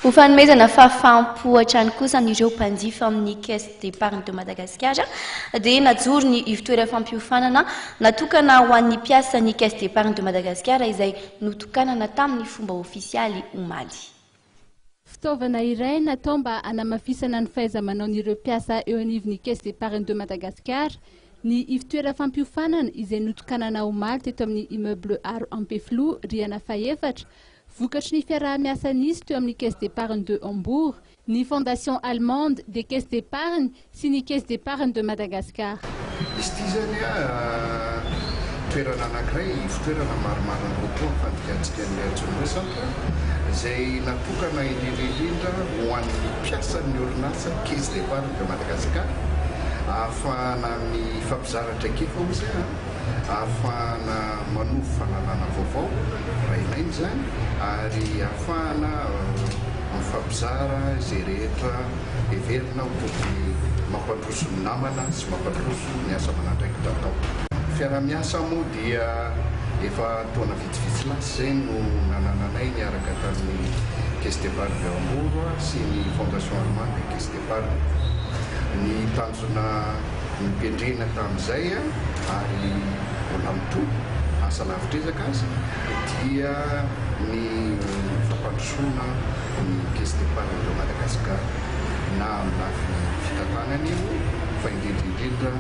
Ho fanomezana fahafaham-po hatrany kosa an'ireo mpanjifa amin'ny Caisse d'Epargne de Madagascar dia najoro ny ivotoeram-fampiofanana natokana ho an'ny mpiasan'ny Caisse d'Epargne de Madagascar izay notokanana tamin'ny fomba ofisialy omaly. Fitaovana iray natao mba hanamafisana ny fahaiza-manaon'ireo mpiasa eo anivon'ny Caisse d'Epargne de Madagascar ny ivotoeram-fampiofanana izay notokanana omaly teto amin'ny Immeuble Aro Ampefiloha, rihana fahefatra, vokatry ny fiaraha-miasa nisy teo amin'ny Caisse d'Epargne de Hambourg, ny Fondation Allemande des Caisses d'Epargne sy ny Caisse d'Epargne de Madagascar. Izy ity izany toerana anankiray, ivon-toerana marimarina kokoa amin'ny fandikantsika ny antsoina hoe centre, izay natokana indrindra indrindra ho an'ny mpiasan'ny orinasa Caisse d'Epargne de Madagascar, ahafahana mifampizara traikefa hoy izy, ahafahana manovo fahalalana vaovao raha ilaina izany ary ahafahana mifampizara izay rehetra heverina ho tokony mampandroso ny namana sy mampandroso ny asa aman'andraikitra atao. Ny fiaraha-miasa moa dia efa taona vitsivitsy lasa izay no nanananay niaraka tamin'ny Caisse d'Epargne de Hambourg sy ny Fondation Allemande des Caisses d'Epargne. Ny tanjona nokendrena tamin'izay ary mbola mitohy, asa lavitr'ezaka aza, dia ny fampandrosoana ny Caisse d'Epargne de Madagascar na amin'ny lafiny fitantanana io fa indrindra indrindra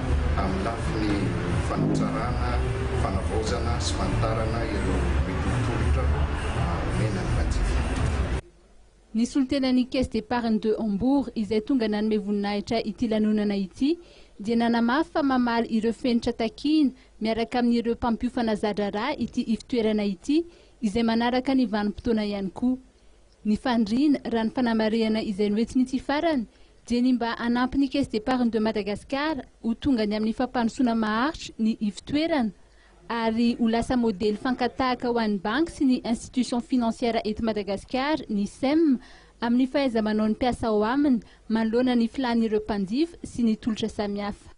amin'ny lafiny fanatsarana, fanavaozana sy fanitarana ireo mety ho tolotra omena ny mpanjifa. Ny solontenan'ny Caisse d'Epargne de Hambourg izay tonga nanome voninahitra ity lanonana ity dia nanamafy fa mamaly ireo fenitra takiana miaraka amin'ireo mpampiofana za-draharaha ity ivotoerana ity izay manaraka ny vanim-potoana ihany koa. Ny faniriana, raha ny fanamarihana izay noentin'ity farany, dia ny mba hanampy ny Caisse d'Epargne de Madagascar ho tonga any amin'ny fampandrosoana maharitra ny ivotoerana ary ho lasa modely fankatahaka ho an'ny banky sy ny institutions financières eto Madagasikara ny SEM amin'ny fahaiza-manaon'ny mpiasa ao aminy manoloana ny filàn'ireo mpanjifa sy ny tolotra samihafa.